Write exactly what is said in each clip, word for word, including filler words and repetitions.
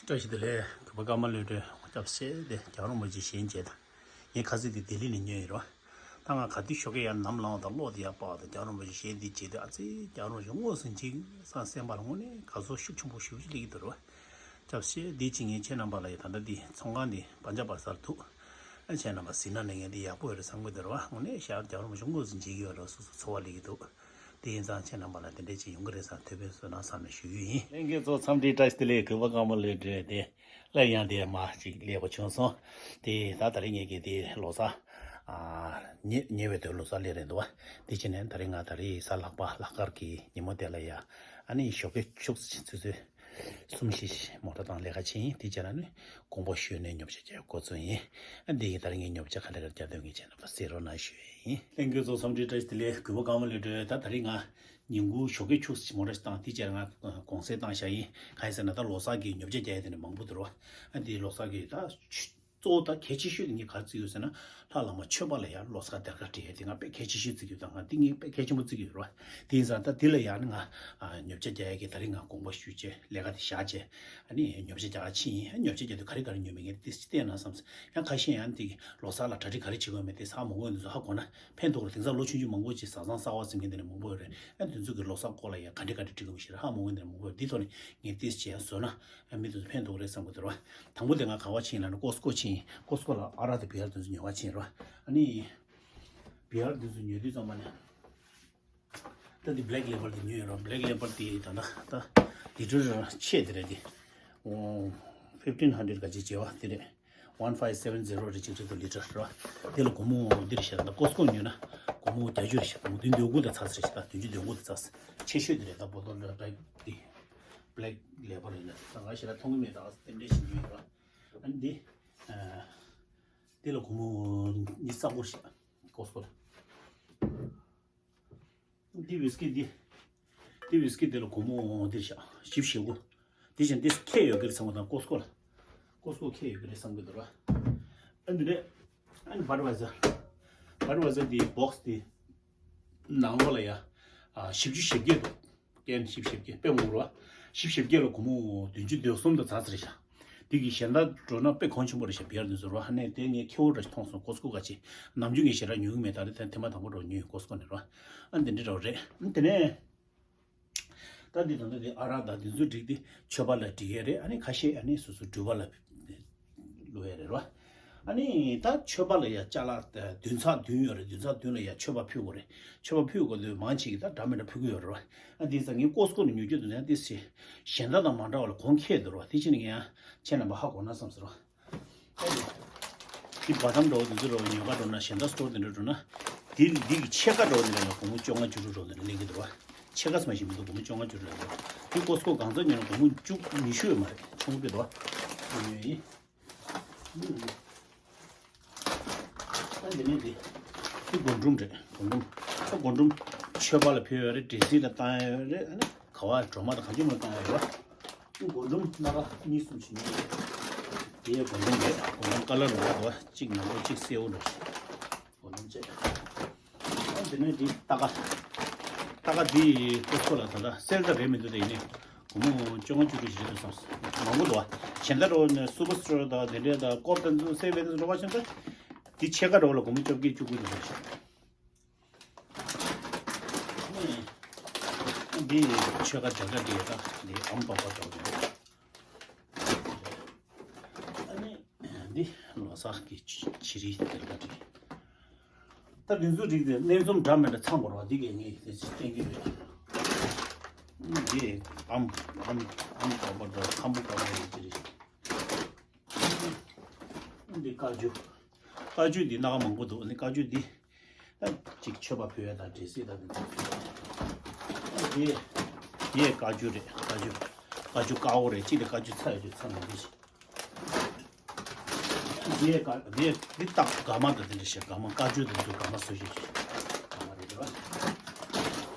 བཀྲ་ཤིས་བདེ་ལེགས། གུས་པ་ཀརྨ་བློ་གྲོས། སྐྱབས་སེ་དེ་རྒྱལ་བ་རིན་པོ་ཆེ་ཞལ་མཇལ་དང་། ངས་ཁ་སང་དེ་ལྡི་ལི་ནས་ཉོས་ཡིན་རོ། ད་ང་ག་དུས་ཞོགས་ཀས་ཡར་ནམ་ལངས་དང་གློག་དེ་ཡར་སྤར་དང་རྒྱལ་བ་རིན་པོ་ཆེ་ཞལ་འདི་མཇལ་དུས་ཨ་ཙི་རྒྱལ་བ་རིན་པོ་ཆེ་དངོས་སུ་མཇལ་སང་སེམས་པ་ལ་དངོས་གནས་དགའ་ཚོར་ཤུགས་ཆེན་པོ་ཞེ་པོ་ཅིག་སླེབས་ཀྱི་འདུག་རོ། སྐྱབས་སེ་དེ་ཅི་ངས་ཁྱེད་རྣམ་པ་ལ་ཡ་ད་ལྟ་དེ་ཚོང་ཁང་དེ་པན་ཇབ་བ་ཛར་འདུག་ཨ་ཁྱེད་རྣམ་པ་གཟིགས་ན་ནི་ངས་འདི་ཡག་པོ་ཡོད་རེད་བསམ་གྱི་འདུག་རོ། དངོས་གནས་ཞལ་རྒྱལ་བ་རིན་པོ་ཆེ་དངོས་སུ་མཇལ་གྱི་ཡོད་རོ་སོ་སོ་ཚོར་བ་སླེབས་ཀྱི་འདུག་དེ་ཡིན་ཙང་ཁྱེད་རྣམ་པ་ལ་དེ་འདྲས་ཅིག་ཡོང་གི་རེད་བསམ་ཐུགས་ཕན་གསོས་ན་བསམ་ནས་ཞུ་རྒྱུ་ཡིན། ལྷན་རྒྱས་ཚོ་འཚམས་འདྲི་བཀྲ་ཤིས་བདེ་ལེགས། གུས་པ་ཀརྨ་བློ་གྲོས་དེ་སླར་ཡང་དེ་མ་ཅིག་སླེབས་པ་བྱུང་སོང་། དེ་ད་ད་རེས་ངེད་ཀྱི་དེ་ལོ་གསར་ཨ་ཉེ་ཉེ་བའི་དུས་ལོ་གསར་སླེབས་རེད་འདུག་བ། དེ་བྱས་ནས་ད་རེས་ང་ད་རེས་གཟའ་ལྷག་པ་ལྷག་དཀར་གྱི་ཉིན་མོ་དེ་ལ་ཡ་ཨ་ནི་ཞོགས་ཀས་ཕྱུགས་ཆུ་ཚོད་གསུམ་བཞི་མོ་ཊ་བཏང་ལས་ཀ་བྱས་ཡིན། དེ་རྗེས་ལ་ནི་དགོངས་པ་ཞུས་ནས་ཉོ་ཆ་རྒྱག་འགོ་བཙུགས་ཡིན། ཨ་འདི་ཡི་ད་རིང་གི་ཉོ་ཆ་ག་ལེར་རྒྱག་འདོད་མཁན་བྱས་ན་ཕར་གཟིགས་རོགས་གནང་ཞུ་ཡས་ཡིན། ལྷན་རྒྱས་ཚོ་འཚམས་འདྲི་བཀྲ་ཤིས་བདེ་ལེགས། གུས་པ་ཀརྨ་བློ་གྲོས། ད་ད་རིང་ང་ཉིན་གུང་ཞོགས་ཀས་ཕྱུགས་ཆུ་མོ་ཊ་ཞིག་བཏང་། དེ་རྗེས་ལ་ང་གུང་སེང་བཏང་བཞག་ཡིན། གང་ཡིན་ཟེར་ན་ད་ལོ་གསར་གྱི་ཉོ་ཆ་རྒྱག་ཡས་དེ་འདྲ་མང་པོ་འདུག་རོ། ཨ་འདི་ལོ་གསར་གྱི་ད་ཆུ་གཙོ་བོ་ད་གལ་ཆེ་ཤོས་དེ་ངས་ག་རེ་བརྩི་ཡོད་ཟེར་ན། ལྷ་བླ་མ་ཆོས་པ་ལ་ཡར་ལོ་གསར་སྡེར་ཁ་སྤྲད་ཡས་དེ་ང་དཔེ་གལ་ཆེ་ཤོས་བརྩི་གི་ཡོད། ད་ང་འདི་ངས་དཔེ་གལ་ཆེན་པོ་བརྩི་གི་ཡོད་རེད་བ། དེ་ཡིན་ཙང་ད་འདི་ལ་ཡར་ནི་ང་ཨ་ཉོ་ཆ་རྒྱག་ཡས་ཀྱི་ད་རིང་ང་དགོངས་པ་ཞུས་བྱས་ལས་ཀ་དེ་བཞག་བྱས་ཨ་ནི་ཉོ་ཆ་རྒྱག་ག་ཕྱིན་ཡིན། ཨ་ཉོ་ཆ་རྒྱག་དུས་ག་རེ་ག་རེ་ཉོས་མེད་ངས་དེ་བལྟས་ན་བསམ་སོང་། ཡང་ཁ་ཤས་ཡང་དེ་ལོ་གསར་ལ་གྲ་སྒྲིག་ག་རེ་བྱེད་དགོས་མེད་དེ་ཧ་མ་གོ་མཁན་དེ་ཚོ་ཧ་གོ་ན་ཕན་ཐོགས་རེད། དེང་སང་ལོ་ཆུང་ཆུང་མང་པོ་ཅིག་བཟའ་ཚང་གསར་པ་ཟིན་མཁན་དེ་འདྲ་མང་པོ་ཡོད་རེད། ཨ་དེ་ཚོ་གི་ལོ་གསར་སྐོར་ལ་ཡང་ག་འདྲ་ག་འདྲ་སྒྲིག་དགོས་མིན་ཤེས་རེད། ཧ་མ་གོ་མཁན་དེ་འདྲ་མང་པོ་ཡོད། འདི་ཐོག་ནས་ངས་དེ་བྱས་བཟོས་ན། ཨ་མི་དེ་ཚོ་ཕན་ཐོགས་རེད་བསམ་གྱི་འདུག་ར། དང་པོ་དེ་ང་ག་པར་ཕྱིན་ལབ་ན་ཀོ་སི་ཀོ་ཕྱིན། ཀོ་སི་ཀོ་ལ་ཨ་རག་དང་བི་ཡར་དེ་ཚོ་ཉོ་ག་ཕྱིན་ར། ཨ་ནི་བི་ཡར་དེ་ཚོ་ཉོ་དུས་ཙམ་པ་ནས་ད་འདི་Black Label དེ་ཉོས་ཡོད་ར། Black Label དེ་ད་ལྟ་ད་ལི་ཊར་ཆེ་དེ་རེད་དེ། ཨོ། fifteen hundred ག་ཅིག་བྱས་པ་དེ་རེད། one five seven zero རེད། གཅིག་ཁྲི་དང་ལི་ཊར་ར། དེ་ལ་སྒོར་མོ་འདི་རེད་ཤག་ད་ཀོ་སི་ཀོ་ཉོས་ན་སྒོར་མོ་བརྒྱད་ཅུ་རེད་ཤག་ད་མོ་བདུན་དོན་དགུ་དང་ཚ་ས་རེད་ཤག་ད་བདུན་ཅུ་དོན་དགུ་དང་ཚ་ས་ཆེ་ཤོས་དེ་རེད། ད་བོ་ཏོ་ལ་ད་འདི་Black Label རེད་ན་ད་ང་ཞེ་དྲག་མཐོང་གི་མེད། ད་དེ་འདྲས་ཞིག་ཉོས་ཡོད་ར། ཨ་ནི་འདི་ཨ་འདི་ལ་སྒོར་མོ་ཉི་ཤུ་རྩ་དགུ་ཞིག་ཀོ་སི་ཀོ་ལ། འདི་ཝིས་ཀི་འདི། འདི་ཝིས་ཀི་འདི་ལ་སྒོར་མོ་འདི་བཞག་བཞི་བཅུ་ཞེ་དགུ། འདི་བཞིན་འདི་ཁྱད་ཡོད་ཀྱི་རེད་བསམ་གི་འདུག་ཀོ་སི་ཀོ་ལ། ཀོ་སི་ཀོ་ཁྱད་ཡོད་ཀྱི་རེད་བསམ་གི་འདུག་ར། ཨ་འདི་རེད། ཨ་ནི་བྷ་ཌི་ཝའི་ཛར། བྷ་ཌི་ཝའི་ཛར་འདི་བོག་སི་འདི་ནང་ལོགས་ལ་ཡ། ཨ་བཞི་བཅུ་ཞེ་བརྒྱད་འདུག་ཀན་བཞི་བཅུ་ཞེ་བརྒྱད་དཔེ་མང་ར། བཞི་བཅུ་ཞེ་བརྒྱད་ལ་སྒོར་མོ་བདུན་ཅུ་དོན་གསུམ་དང་ཚ་ཚ་རེད་ཤག་འདི་གི་གཞན་དག་འགྲོ་ན་དཔེ་གོང་ཆེན་པོ་རེད་ཤག་བི་ཡར་འདི་ཚོ་ར། ཧ་ནས་དེ་ངས་ཁེ་བོ་འདྲ་ཞིག་མཐོང་སོང་། ཀོ་སི་ཀོ་ག་ཅིག་ནམ་རྒྱུན་ངས་ཞེ་དྲག་ཉོ་གི་མེད། ད་རེས་ཐེངས་མ་དང་པོ་འགྲོ་ཉོས་ཡོད་ཀོ་སི་ཀོ་ནས་ར། ཨ་འདི་འདྲ་འདྲ་བོ་རེད། ཨ་དེ་ནས་ད་འདི་ད་ལྟ་འདི་ཨ་རག་དང་འདི་ཚོ་སྒྲིག་སྟེ་མཆོད་པ་ལ་སྒྲིག་ཡས་རེད། ཨ་ནི་ཁ་ཤས་ཨ་ནི་སོ་སོ་སྒྲུབ་པ་ལ་བླུག་ཡས་རེད་ར། ཨ་ནི་ད་མཆོད་པ་ལ་ཡ་ཅ་ལག་བདུན་ཚར་བདུན་ཡོད་རེད། བདུན་ཚར་བདུན་ལ་ཡ་མཆོད་པ་ཕུལ་དགོས་རེད། མཆོད་པ་ཕུལ་དགོས་དུས་མང་ཆེ་གི་ད་འདྲ་མི་འདྲ་ཕུལ་གི་ཡོད་རེད་ར། ཨ་འདི་ཚ་ངས་ཀོ་སི་ཀོ་ནས་ཉོ་རྒྱུ་དུ་ནས་འདི་སི་གཞན་དག་དང་མ་འདྲ་བ་ལ་གོང་ཁེ་འདུག་ར། དེ་ཕྱིན་ནས་ངས་ཡང་ཁྱེད་རྣམ་པ་ཧ་གོ་ན་བསམ་ཟེར་ར། འདི་བ་དམ་འདྲ་བོ་འདི་ཚོ་འདྲ་བོ་ཉོ་ག་འགྲོ་ན་གཞན་དག་སི་ཊོར་དེ་འདྲ་འགྲོ་ན། འདི་འདི་གི་ཕྱེད་ཀ་འདྲ་བོ་འདི་ལ་ཡང་སྒོར་མོ་བཅོ་ལྔ་བཅུ་དྲུག་འདྲ་བོ་འདི་འདྲ་ལེན་གི་འདུག་བ། ཕྱེད་ཀ་ཙམ་ཞིག་མི་འདུག་སྒོར་མོ་བཅོ་ལྔ་བཅུ་དྲུག་ལེན་གི་འདུག་འདི་ཀོ་སི་ཀོ་གང་ཚ་ཉོ་ན་སྒོར་མོ་བཅུ་ཉི་ཤུ་ཡོད་མ་རེད། ཆུང་ངུ་དཔེ་འདུག་བ། ཉོས་ཡིན། ད་འདི་ནས་འདི། འདི་སྒོར་འབྲུམ་རེད། སྒོར་འབྲུམ། ད་སྒོར་འབྲུམ་མཆོད་པ་ལ་ཕུལ་ཡོད་རེད། འབྲས་སིལ་ལ་བཏང་ཡོད་རེད། ཨ་ནི་ག་བ་གྲོ་མ་དང་ག་ཅི་མ་བཏང་ཡོད་རེད། སྒོར་འབྲུམ་སྣ་ཁ་གཉིས་གསུམ་ཞིག་ཉོས་ཡོད། དེ་ཡས་སྒོར་འབྲུམ་རེད། སྒོར་འབྲུམ་ཀ་ལར་འདྲ་བོ་འདུག་གཅིག་ནག་པོ་གཅིག་སེར་པོ་འདྲ་བོ་ཞིག་སྒོར་འབྲུམ་བྱས། ཨ་འདི་ནས་འདི་སྟར་ཁ། སྟར་ཁ་འདི་ཀོ་སི་ཀོ་ལ་ད་ལྟ་སེལ་ད་རེད་མི་འདུག་དེ་ཡིན་ནའི་སྒོར་མོ་བཅོ་ལྔ་བཅུ་དྲུག་ཞིག་རེད་འདུག་བསམ། མང་པོ་འདུག་བ། གཞན་དག་འདྲ་བོ་ནས་སུ་པར་སི་ཊོར་དང་དེ་འདྲས་དང་ཀོབ་དང་ཚོ་སེལ་བའི་དེ་ཚོ་འགྲོ་བ་བྱས་ན། འདི་ཕྱེད་ཀ་འདྲ་བོ་ལ་སྒོར་མོ་བཅོ་བརྒྱད་བཅུ་དགུ་དེ་འདྲ་ཞིག་འདི་ཆོས་ཁ་འདྲ་འདྲ་འདི་ད་འདི་ཨམ་པ་པ་འདྲ་བོ་འདུག་ཨ་ནི་འདི་ལོ་གསར་གྱི་ཕྱི་རིལ་དེ་འདྲ་འདྲ། ད་འདི་ཚོ་རིགས་དེ་ལྷན་འཛོམས་འདྲ་མི་འདྲ་ཚང་དགོས་རེད་བ། འདི་གས་ངས་དེ་ཅིག་བསྟན་གྱི་ཡོད། འདི་ཨམ་ཨམ་ཨམ་ཀ་པ་འདྲ་ཁམ་བུ་ཀ་པ་རེད་ཅི་རེད། འདི་ཀ་ཅུ། ཀ་ཅུ་འདི་སྣ་ཁ་མང་པོ་འདུག་འདི་ཀ་ཅུ་འདི། ད་ཅིག་མཆོད་པ་ཕུལ་ཡ་དང་འབྲས་སིལ་དང་འདི་ཚོ། འདི་འདི་ཀ་ཅུ་རེད། ཀ་ཅུ་ཀ་ཅུ་ཀ་བོ་རེད། གཅིག་དེ་ཀ་ཅུ་ཚ་ཡོད་དུས་ཚ་མང་པོ་ཞིག་འདི་ཀ་འདི་འདི་སྟག་དགའ་མ་དང་དེ་འདྲ་ཞིག་དགའ་མ་ཀ་ཅུ་དང་འདི་དགའ་མ་བཟོ་ཞིག་དགའ་མ་རེད་རེད་བ།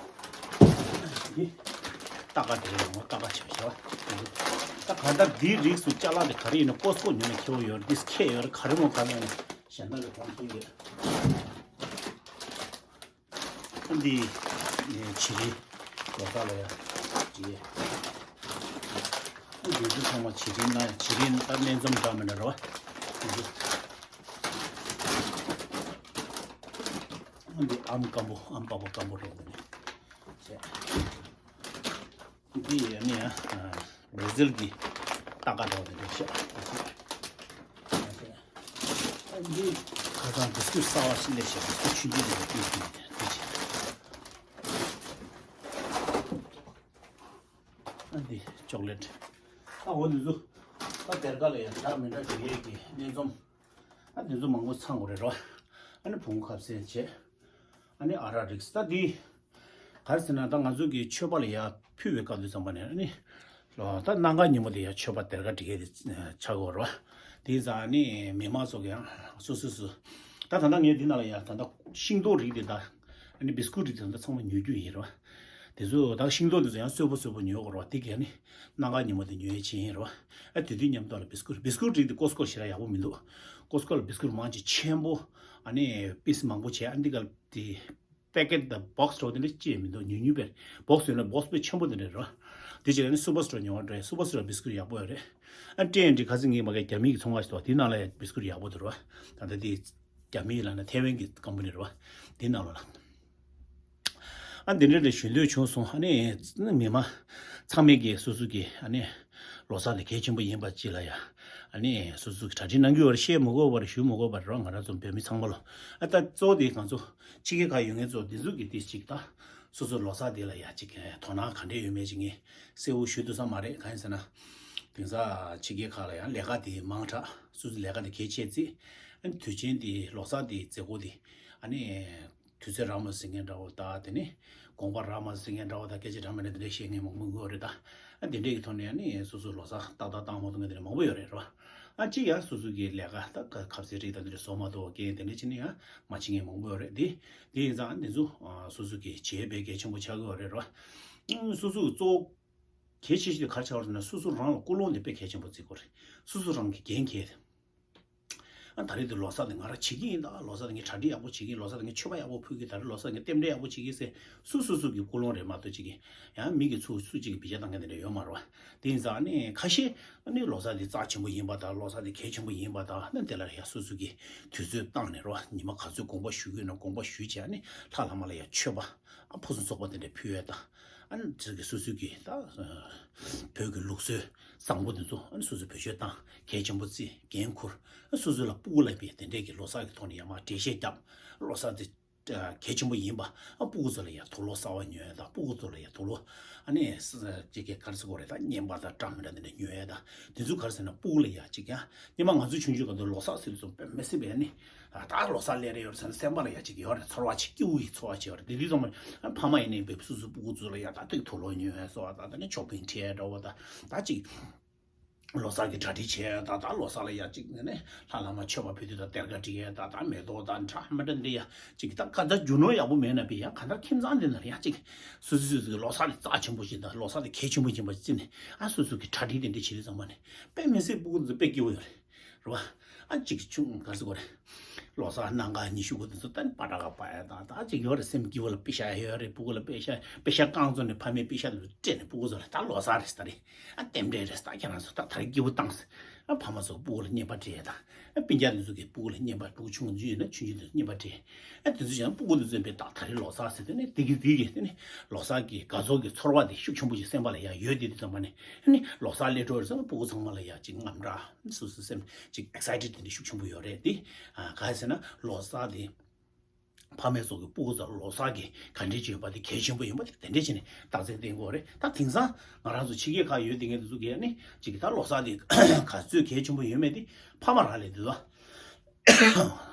འདི་སྟག་ཀ་དེ་རེད། ཡང་སྟག་ཀ་ཆ་བྱ་བ། ད་གང་ལྟར་འདིའི་རིགས་སུ་ཅ་ལག་དེ་ག་རེ་ཡིན་ན་ཀོ་སི་ཀོ་ཉོས་ན་ཁེ་བོ་ཡོད་རེད། འདི་ཁེ་ཡོད་རེད། ག་རེ་མོ་ག་རེ་ཡིན་ན་གཞན་དག་ལས་གོང་ཁེ་ཡོད། འདི་ཕྱི་རིལ་ལོ་ཙཱ་ལ་ཡ་ཅི། འདི་ཚོ་ཚང་མ་བྱེད་རིན་ན་བྱེད་རིན་ད་སྣེ་ཚོམ་འདྲ་མི་འདྲ་རེད་བ། འདི་ཨམ་སྐམ་པོ་ཨམ་པགས་པ་སྐམ་པོ་རེད་བ། འདི་ནི་ཡ་བྷ་ར་ཟིལ་གྱི་ཏ་ཀ་འདྲ་བ་དེ་འདྲ་བཤད། འདི་ཁ་སང་བིས་ཀུད་གསར་བ་ཞིག་སླེབས་ཤག་བིས་ཀུད་ཆུང་ཆུང་དེ་འདྲ་བཏུས་ཤིག་འདི་བྱས། ཨ་འདི་ཅོག་ལེ་ཊི། ཨ་འོ་འདི་ཚོ་ད་སྡེར་ཁ་ལ་ཡང་འདྲ་མི་འདྲ་དེ་ཡས་ཀྱི་སྣེ་ཚོམ། ཨ་འདི་ཚོ་མང་པོ་ཚང་དགོས་རེད་རོ། ཨ་ནི་བོང་ཁབ་སེ་བྱས། ཨ་ནི་ཨ་རག་རིགས་ད་འདི། ག་རེ་ཟེར་ན་ད་ང་ཚོ་གི་མཆོད་པ་ལ་ཡར་ཕུལ་བའི་སྐབས་དུས་ཙམ་པ་ནས་ཨ་ནི། ད་གནམ་གང་ཉིན་མོ་དེ་ཡར་མཆོད་པ་སྡེར་ཁ་སྒྲིག་ཡས་དེ་ཆགས་དགོས་རོ། དེ་ཙང་ཨ་ནི་མི་མང་ཚོ་གི་ཡང་སོ་སོ་སོ། ད་ད་ལྟ་ངས་འདི་ནང་ལ་ཡར་ད་ལྟ་ཤིང་ཏོག་རིགས་དེ་ད། ཨ་ནི་བིས་ཀུད་རིགས་དེ་ད་ལྟ་ཚང་མ་ཉོ་རྒྱུ་ཡིན་རོ། དེ་ཚོ་ད་ཤིང་ཏོག་དེ་ཚོ་ཡང་སོས་པོ་སོས་པོ་ཉོ་དགོས་རོ། དེ་གས་ནི་གནམ་གང་ཉིན་མོ་དེ་ཉོ་ཡས་ཆེད་ཡིན་རོ། ཨ་དེ་དུས་མཉམ་དུ་ལ་བིས་ཀུད་བིས་ཀུད་རིགས་དེ་ཀོ་སི་ཀོ་ལ་ཞེ་དྲག་ཡག་པོ་མི་འདུག་ཀོ་སི་ཀོ་ལ་བིས་ཀུད་མང་ཆེ་ཆེན་པོ། ཨ་ནི་པིས་མང་པོ་བྱས། ཨ་འདི་ག་དེ་པེ་ཀེཊ་དང་བོག་སི་འདྲ་བོ་དེ་འདྲ་ཅི་ཡང་མི་འདུག་ཉུང་ཉུང་བས། བོག་སི་ཡོད་ན་བོག་སི་དཔེ་ཆེན་པོ་དེ་འདྲ་རེད་བ། དེ་བྱས་ནས་སུ་པར་སི་ཊོར་ཉོ་བ་འདྲ། སུ་པར་སི་ཊོར་བིས་ཀུད་ཡག་པོ་ཡོད་རེད། ཨ་ཊི་ཨེན་ཌི་ཁ་སང་ངས་མ་གི་རྒྱ་མི་གི་ཚོང་ཁང་ཞིག་འདུག་དེ་ནང་ལ་ཡང་བིས་ཀུད་ཡག་པོ་འདུག་རེད་བ། ད་ལྟ་དེ་རྒྱ་མི་ལ་ན་ཐེ་ཝན་གི་ཀམ་པ་ནི་རེད་བ། དེ་ནང་ལ་ལ། ཨ་འདི་འདྲ་འདྲ་ཞུ་འདོད་བྱུང་སོང་། ཨ་ནི་མི་མང་ཚང་མས་ཀྱི་སོ་སོ་གི་ཨ་ནི་ལོ་གསར་དེ་གལ་ཆེན་པོ་ཡིན་པ་ཅིག་ལ་ཡ། ཨ་ནི་སོ་སོ་གི་གྲ་སྒྲིག་གནང་གི་ཡོད་རེད། བཤད་མི་དགོས་པ་རེད། ཞུ་མི་དགོས་པ་རེད་རོ། ང་རང་ཚོ་བོད་མི་ཚང་མ་ལོ། ཨ་ད་གཙོ་བོ་དེ་ང་ཚོ་ཕྱི་རྒྱལ་ཁག་ཡོད་མཁན་ཚོ་འདི་ཚོ་གི་དེ་ཅིག་ད་སོ་སོ་ལོ་གསར་དེ་ལ་ཡ་ཅིག་དོ་སྣང་ག་འདྲས་ཡོད་མེད་ཅིག་ངས་གསལ་བོ་ཞུ་ཐུབ་ས་མ་རེད། གང་ཡིན་ཟེར་ན། དེང་སང་ཕྱི་རྒྱལ་ཁག་ལ་ཡང་ལས་ཀ་དེ་མང་དྲགས། སོ་སོ་ལས་ཀ་དེ་གལ་ཆེ་ཚེ། ཨ་ནི་དུས་ཆེན་དེ་ལོ་གསར་དེ་མཛད་སྒོ་དེ་ཨ་ནི། དུས་ཚོད་རག་མ་ཟིན་མཁན་འདྲ་བོ་དང་། དེ་ནི་དགོངས་པ་རག་མ་ཟིན་མཁན་འདྲ་བོ་དང་། སྐད་ཆ་འདྲ་མི་འདྲ་དེ་འདྲ་བཤད་མཁན་མང་པོ་ཡོད་རེད་ད། ཨ་དེ་འདྲའི་གི་ཐོག་ནས་ཨ་ནི་སོ་སོ་ལོ་གསར་ཏག་ཏག་བཏང་མ་ཐུབ་མཁན་དེ་འདྲ་མང་པོ་ཡོད་རེད་རོ། ཨ་གཅིག་ཡང་སོ་སོ་གི་ལས་ཀ་ད་ཁ་ཁབ་ཟས་རིགས་དང་དེ་འདྲ་བཟོ་མ་ཐུབ་པ་རྐྱེན་དེ་འདྲ་བྱས་ནས་ཡང་མ་བྱེད་མཁན་མང་པོ་ཡོད་རེད་དེ། དེ་ཡིན་ཙང་ཨ་འདི་ཚོ་སོ་སོ་གི་བྱེད་པའི་གལ་ཆེན་པོ་ཆགས་ཀྱི་ཡོད་རེད་རོ། ཨ་སོ་སོ་གི་གཙོ་བོ་གལ་ཆེ་ཤོས་དེ་ག་རེ་ཆགས་པ་རེད་ཟེར་ན། སོ་སོ་རང་ལ་ཀུན་སློང་དེ་དཔེ་གལ་ཆེན་པོ་བརྩི་དགོས་རེད། སོ་སོ་རང་གི་འགན་འཁྱེར་ཏེ། ཨ་ད་རེས་དེ་ལོ་གསར་དེ་ང་རང་བྱེད་ཀྱི་ཡིན་ད། ལོ་གསར་དེ་ངས་གྲ་སྒྲིག་ཡག་པོ་བྱེད་ཀྱི་ཡིན། ལོ་གསར་དེ་ངས་མཆོད་པ་ཡག་པོ་ཕུལ་གྱི། ད་རེས་ལོ་གསར་ངས་རྟེན་འབྲེལ་ཡག་པོ་བྱེད་ཀྱི་ཟེར་སོ་སོ་སོ་གི་ཀུན་སློང་རེད་མ་གཏོགས་ཅིག་གིས་ཡང་མི་གི་ཚུར་སུ་གཅིག་གིས་བེད་སྤྱོད་བཏང་མཁན་དེ་འདྲ་ཡོད་མ་རེད་བ། དེ་ཡིན་ཙང་ཨ་ནི་ཁ་ཤས་ཨ་ནི་ལོ་གསར་དེ་རྩ་ཆེན་པོ་ཡིན་པ་དང་། ལོ་གསར་དེ་གལ་ཆེན་པོ་ཡིན་པ་དང་། ཨ་ནི་དེ་ལ་ཡང་སོ་སོ་གི་དུས་ཚོད་བཏང་ནས་རེད་བ། ཉི་མ་ག་ཚོད་དགོངས་པ་ཞུ་གི་ཡོད་ན་དགོངས་པ་ཞུས་བྱས། ཨ་ནི་ལྷ་བླ་མ་ལ་ཡང་མཆོད་པ་ཨ་ཕུན་སུམ་ཚོགས་པ་དེ་འདྲ་ཕུལ་ཡས་དང་། ཨ་ནི་ཚོ་གི་སོ་སོ་གི་ད་བོད་ཀྱི་ལུགས་སྲོལ་བཟང་པོ་དེ་ཚོ་ཨ་ནི་སོ་སོ་བེད་སྤྱོད་བཏང་། གལ་ཆེན་པོ་བརྩི། འགན་འཁུར། ཨ་སོ་སོ་ལ་སྤུ་གུ་ལ་ཡང་དེ་འདྲས་ཀྱི་ལོ་གསར་གྱི་ཐོག་ནས་ཡང་མར་འགྲེལ་བཤད་བརྒྱབ། ལོ་གསར་དེ་གལ་ཆེན་པོ་ཡིན་པ། ཨ་སྤུ་གུ་ཚོ་ལ་ཡང་དུག་ལོག་གསར་པ་ཉོ་ཡས་དང་། སྤུ་གུ་ཚོ་ལ་ཡང་དུག་ལོག་ཨ་ནི་ཅིག་གི་ག་རེ་ཟེར་དགོས་རེད། ད་རྔན་པ་དང་འདྲ་མི་འདྲ་དེ་འདྲ་ཉོ་ཡས་དང་། དེ་ཚོ་ག་རེ་ཟེར་ན་སྤུ་གུ་ལ་ཡང་ཅིག་ཡང་། སྔོན་མ་ང་ཚོ་ཆུང་ཆུང་སྐབས་དུ་ལོ་གསར་ཟེར་དུས་ཙམ་དཔེ་མི་སྲིད་པའི་ནི། ཨ་ད་ལོ་གསར་སླེབས་རེ་ཡོད་རེད་ཟེར་ན་སེམས་པ་ལ་ཡ་ཅིག་ཡོད་རེད། ཚོར་བ་ཅིག་སྐྱིད་པོ་ཡི་ཚོར་བ་ཅིག་ཡོད་རེད། དེ་དུས་ཙམ་པ་ཕ་མ་ཡིན་ནའི་བེབ་སུ་སུ་སྤུ་གུ་ཚོ་ལ་ཡ་ད་ཏིག་དུག་ལོག་ཉོ་ཡ་སོགས་ད་ད་ནི་ཆོ་པིང་ཁྲིད་ཡ་འདྲ་བོ་ད་ད་ཅིག་ལོ་གསར་གྱི་གྲ་སྒྲིག་བྱས་ཡ་ད་ད་ལོ་གསར་ལ་ཡ་ཅིག་ནས་ནི་ལྷ་ལྷ་མ་མཆོད་པ་ཕུལ་དུས་ད་སྡེར་ཁ་སྒྲིག་ཡ་ད་ད་མེ་ཏོག་ད་འདྲ་མི་འདྲ་འདི་ཡ་ཅིག་ད་ག་ད་རྒྱུ་ནོར་ཡག་པོ་མེད་ན་བི་ཡ་ག་ད་ཁྱིམ་ཚང་འདི་ན་ཡ་ཅིག་སུ་སུ་སུ་སུ་ལོ་གསར་དེ་རྩ་ཆེན་པོ་ཞིག་ད་ལོ་གསར་དེ་གལ་ཆེན་པོ་ཡིན་པ་ཅིག་ནས་ཨ་སུ་སུ་གི་གྲ་སྒྲིག་དེ་འདྲ་བྱེད་དུས་ཙམ་པ་ནི་དཔེ་མི་སྲིད་སྤུ་གུ་ཚོ་དཔེ་སྐྱིད་པོ་ཡོད་རེད། རེད་བ། ཨ་གཅིག་ཆུང་ག་ཟེར་དགོས་རེད། ལོ་གསར་གནམ་གང་ཉི་ཤུ་དགུ་དེ་ཚོ་ད་ནི་པ་ཏྲ་ག་པ་ཡ་དང་ད་གཅིག་ཡོད་རེད། སེམས་སྐྱིད་པོ་ལ་པེ་ཤ་ཡོད་རེད། སྤུ་གུ་ལ་པེ་ཤ་པེ་ཤ་རྐང་བཙུགས་ནས་ཕ་མས་པེ་ཤ་དེ་ཚོ་སྤྲད་ནས་སྤུ་གུ་ཚོ་ལ་ད་ལོ་གསར་རེད་ད་རེད། ཨ་རྟེན་འབྲེལ་རེད་ད་ཁྱེད་རང་ཚོ་ད་ད་རེས་སྐྱིད་པོ་བཏང་ཟེར། ཨ་ཕ་མ་ཚོ་སྤུ་གུ་ལ་རྔན་པ་སྤྲད་ཡ་དང་། ཨ་སྤུན་ཀྱག་དེ་ཚོ་གིས་སྤུ་གུ་ལ་རྔན་པ་སྤུ་གུ་ཆུང་ཆུང་ཡོད་ན་ཆུང་ཆུང་དེ་ཚོ་རྔན་པ་སྤྲད། ཨ་དེ་ཚོ་ཡང་སྤུ་གུ་དེ་ཚོ་ཡིན་པས་ད་ད་རེས་ལོ་གསར་ཟེར་དེ་ནས་དེ་གི་དེ་གི་དེ་ནས་ལོ་གསར་གྱི་དགའ་ཚོར་གྱི་ཚོར་བ་དེ་ཤུགས་ཆེན་པོ་ཞིག་སེམས་པ་ལ་ཡ་ཡོད་དེ་དུས་ཙམ་པ་ནས་ཨ་ནི་ལོ་གསར་སླེབས་འགྲོ་རེད་ཟེར་ན་སྤུ་གུ་ཚང་མ་ལ་ཡ་ཅིག་དངངས་སྐྲག་སོ་སོའི་སེམས་ཅིག་ཨེག་སའི་ཊེཌ་དེ་འདྲ་ཤུགས་ཆེན་པོ་ཡོད་རེད་དེ། ཨ་ག་རེ་ཟེར་ན་ལོ་གསར་དེ་ཕ་མས་ཚོ་གི་སྤུ་གུ་ཚོར་ལོ་གསར་གྱི་ག་འདྲ་ཅིག་ཡོད་པ་དེ་གལ་ཆེན་པོ་ཡིན་པ་དེ་དེ་འདྲ་བྱས་ནས་རྟགས་མཚན་བསྟན་དགོས་རེད། ད་དེང་སང་ང་རང་ཚོ་ཕྱི་རྒྱལ་ཁག་ཡོད་དེ་ངས་དེ་ཚོ་གས་ནི་ཅིག་ད་ལོ་གསར་དེ་ག་ཚོད་གལ་ཆེན་པོ་ཡོད་མེད་དེ་ཕ་མ་རང་ལས་དེ་ལ།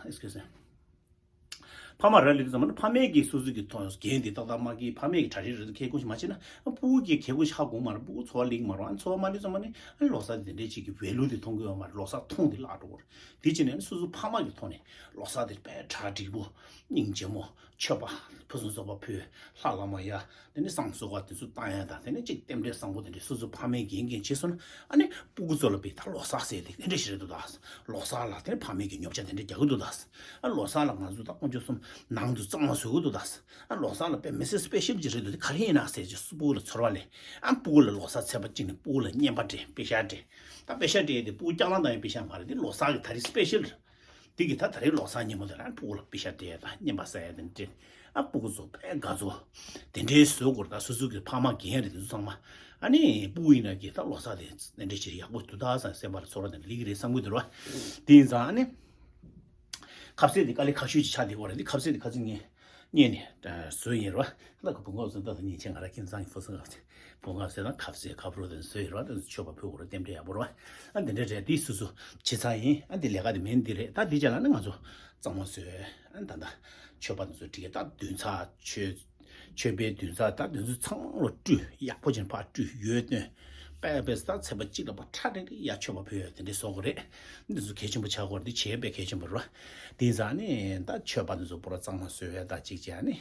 Excuse me. ཕ་མ་རང་ལས་དེ་ཙམ་ན་ཕ་མས་ཀྱིས་སོ་སོ་གི་ཐོག་འགན་དེ་ཏག་ཏག་མ་འཁྱེར། ཕ་མས་ཀྱིས་གྲ་སྒྲིག་རེ་ཁྱེད་ཀུན་ཞིག་མ་བྱས་ན་སྤུ་གུ་གིས་ཁྱེད་ཀུན་ཞིག་ཧ་གོ་མ་རེད། སྤུ་གུ་འཚོ་བ་ལེགས་མ་རེད། ཨ་འཚོ་བ་མ་ལེགས་ཙམ་ནི་ཨ་ལོ་གསར་དེ་འདྲའི་ཅིག་གི་ཝེ་ལུ་དེ་མཐོང་གི་ཡོད་མ་རེད། ལོ་གསར་མཐོང་དེ་བརླག་འགྲོ་གི་རེད། དེ་བྱས་ནས་སོ་སོ་ཕ་མ་གི་ཐོག་ནས་ལོ་གསར་དེ་དཔེ་གྲ་འགྲིག་པོ་སྙིང་རྗེ་མོ་ མཆོད་པ་ཕུན་སུམ་ཚོགས་པ་ཕུལ། ལྷ་བླ་མ་ཡ། དེ་ནས་བསང་གསོལ་བ་དེ་ཚོ་བཏང་ཡ་དང་། དེ་ནས་ཅིག་རྟེན་འབྲེལ་བཟང་པོ་དེ་འདྲ་སོ་སོ་ཕ་མས་འགན་འགན་བྱས་སོང་ན། ཨ་ནི་སྤུ་གུ་ཚོ་ལ་དཔེ་ད་ལོ་གསར་ཟེར་དེ་དེ་འདྲ་ཞིག་རེད་འདུག་ད། ལོ་གསར་ལ་དེ་ནས་ཕ་མས་ཀྱི་ཉོ་ཆ་དེ་འདྲ་རྒྱག་གི་འདུག་ད། ཨ་ལོ་གསར་ལ་ང་ཚོ་ད་དཀོན་མཆོག་གསུམ་ནང་དུ་གཙང་མ་བཟོ་གི་འདུག་ད། ཨ་ལོ་གསར་ལ་དཔེ་མི་སྲིད་སི་པེ་ཤལ་ཅིག་རེད་འདུག་དེ་ག་རེ་ཡིན་ན་ཟེར་ཅིག་སྤུ་གུ་ལ་ཚོར་བ་ལས། ཨ་སྤུ་གུ་ལ་ལོ་གསར་ཚེས་པ་གཅིག་ནས་སྤུ་གུ་ལ་རྔན་པ་སྤྲད། པེ་ཤག་སྤྲད། ད་པེ་ཤག་སྤྲད་དེ་སྤུ་གུ་སྐྱག་ལང་བཏང་ཡ་པེ་ཤག་མ་རེད། དེ་ལོ་གསར་གི་ད་རེས་སི་པེ་ཤལ་རེད། དེ་གི་ད་ད་རེས་ལོ་གསར་ཉིན་མོ་དེ་ལ་ཕྲུ་གུ་ལ་པེ་ཤག་སྤྲད་དང་རྔན་པ་ཟ་ཡ་དེ་འདྲ་སྤྲད། ཨ་སྤུ་གུ་ཚོ་དཔེ་དགའ་ཚོར་དེ་འདྲའི་བཟོ་དགོས་རེད། ད་སོ་སོ་གི་ཕ་མ་རྒན་རེད། དེ་ཚོ་ཚང་མ་ཨ་ནི་སྤུ་གུ་ཡིན་ན་གི་ད་ལོ་གསར་དེ་དེ་འདྲ་ཞིག་ཡག་པོ་འདུག་ད་བསམ་སེམས་པ་ལ་ཚོར་བ་དེ་འདྲ་སླེབས་ཀྱི་རེད་བསམ་གི་འདུག་ར། དེ་ཡིན་ཙང་ཨ་ནི་ཁ་ཟས་དེ་དཀའ་ལས་ཁག་ཤོས་ཅིག་ཆགས་བསྡད་ཡོད་རེད། དེ་ཁ་ཟས་དེ་ཁ་ཚིག་ངས་རྙེད་ནས་བཟོས་ཡིན་ར། ད་ཁོ་བུ་ངོ་བཟོས་ད་ཉིན་ཆེན་ང་ར་ཁྱིམ་ཚང་གི་ཕོ་སོང་ངམ་བུ་ངོ་བཟོས་ད་ཁ་ཟས་ཁ་ཕོར་དེ་བཟོས་ཡོད་ར། དེ་མཆོད་པ་ཕུལ་དགོས་ར། རྟེན་འབྲེལ་ཡག་པོ་ར། ཨ་འདི་འདྲ་རེད། དེ་སོ་སོ་བྱེད་ཚར་ཡིན། ཨ་འདི་ལས་ཀ་དེ་མིན་འདི་རེད། ད་འདི་ཅག་ལ་ནི་ང་ཚོ་གཙང་མ་བཟོས། ཨ་ད་ད་མཆོད་པ་དེ་ཚོ་བསྒྲིགས། ད་བདུན་ཚར་མཆོད་མཆོད་པའི་བདུན་ཚར་ད་དེ་ཚོ་ཚང་མ་ལ་སྤྲུལ། ཡག་པོ་ཅན་ཕར་སྤྲུལ་ཡོད་དོན། པས་པས་ད་ཚེས་པ་གཅིག་ལ་ཕར་ཁྲ་རེ་རེ་ཡར་མཆོད་པ་ཕུལ་ཡ་དེ་འདྲའི་བཟོ་དགོས་རེད། འདི་ཚོ་གལ་ཆེན་པོ་ཆགས་ཀྱི་ཡོད་རེད། འདི་བྱས་པས་གལ་ཆེན་པོ་རེད་བ། དེ་ཡིན་ཙང་ནི་ད་མཆོད་པ་འདི་ཚོ་པུ་ར་གཙང་མ་བཟོས་ཡ་ད་གཅིག་བྱས་ནི་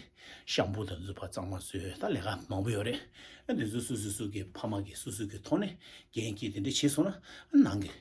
ཤམ་བུ་དང་འདི་ཚོ་ཕར་གཙང་མ་བཟོས། ད་ལས་ཀ་མང་པོ་ཡོད་རེད། འདི་ཚོ་སོ་སོ་སོ་གི་ཕ་མ་གི་སོ་སོ་གི་ཐོག་ནས་འགན་འཁྱེར་དེ་འདྲ་བྱས་སོང་ན། ནང་གི་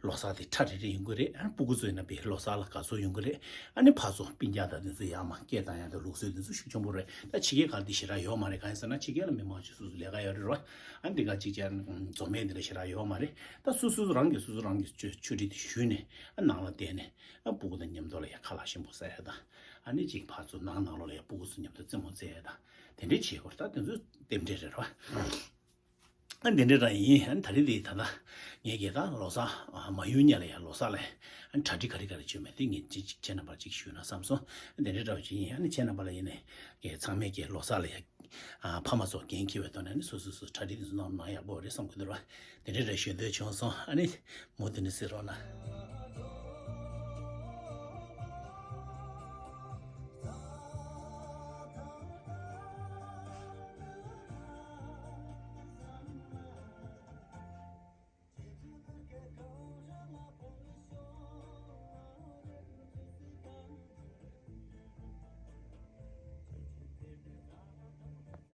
ལོ་གསར་དེ་ཁྲ་རེ་རེ་ཡོང་གི་རེད། ཨ་སྤུ་གུ་ཚོ་ཡིན་ན་དཔེ་ལོ་གསར་ལ་དགའ་ཚོར་ཡོང་གི་རེད། ཨ་ནི་ཕར་ཚུར་སྤུན་ཀྱག་དང་དེ་ཚོ་ཡར་མར་སྐད་བཏང་ཡ་དང་ལུགས་སྲོལ་དེ་ཚོ་ཤུགས་ཆེན་པོ་རེད། ད་ཕྱི་རྒྱལ་ཁག་ལ་དེ་ཞེ་དྲག་ཡོད་མ་རེད། གང་ཡིན་ཟེར་ན་ཕྱི་རྒྱལ་ལ་མི་མང་ཆེ་སོ་སོ་ལས་ཀ་ཡོད་རེད་ར། ཨ་འདི་ག་གཅིག་བྱས་ན་འཛོམས་མེད་འདི་འདྲ་ཞེ་དྲག་ཡོད་མ་རེད། ད་སོ་སོ་རང་གིས་སོ་སོ་རང་གི་ཆོས་ཆོས་ཁྲིད་དེ་ཞུས་ནས། ཨ་ནང་ལ་བསྡད་ནས། ཨ་སྤུ་གུ་དང་མཉམ་དུ་ལ་ཡ་ཁ་ལག་ཞིམ་པོ་ཟ་ཡ་དང་། ཨ་ནི་གཅིག་ཕར་ཚུར་ནང་ནང་ལོགས་ལ་ཡ་སྤུ་གུ་ཚོ་མཉམ་དུ་རྩེད་མོ་རྩེ་ཡ་དང་། དེ་འདྲའི་བྱེད་དགོས། ད་དེ་ཚོ་རྟེན་འབྲེལ་རེད་ར། ཨ་འདི་འདྲ་རང་ཡིན། ཨ་ད་རེས་དེ་ད་ལྟ་ངས་ཀྱི་ད་ལོ་གསར་མ་ཡོང་སྔོན་ལ་ཡ་ལོ་གསར་ལ་ཨ་གྲ་སྒྲིག་ག་རེ་ག་རེ་བྱོས་མེད་དེ་ངས་ཅིག་ཅིག་ཁྱེད་རྣམ་པར་ཅིག་ཞུས་ན་བསམ་སོང་། ཨ་འདི་འདྲ་འདྲ་བ་ཅིག་ཡིན། ཨ་ནི་ཁྱེད་རྣམ་པ་ལ་ཡིན་ནས་ཀྱི་ཚང་མས་ཀྱི་ལོ་གསར་ལ་ཡ་ཨ་ཕ་མ་ཚོ་འགན་འཁྱེར་བའི་ཐོག་ནས་ནི་སོ་སོ་སོ་གྲ་སྒྲིག་དེ་ཚོ་གནང་ན་ཡག་པོ་རེད་བསམ་གི་འདུག་ར། དེ་འདྲ་རེ་ཞུ་འདོད་བྱུང་སོང་། ཨ་ནི་མུ་མཐུད་ནས་གཟིགས་རོགས་གནང་།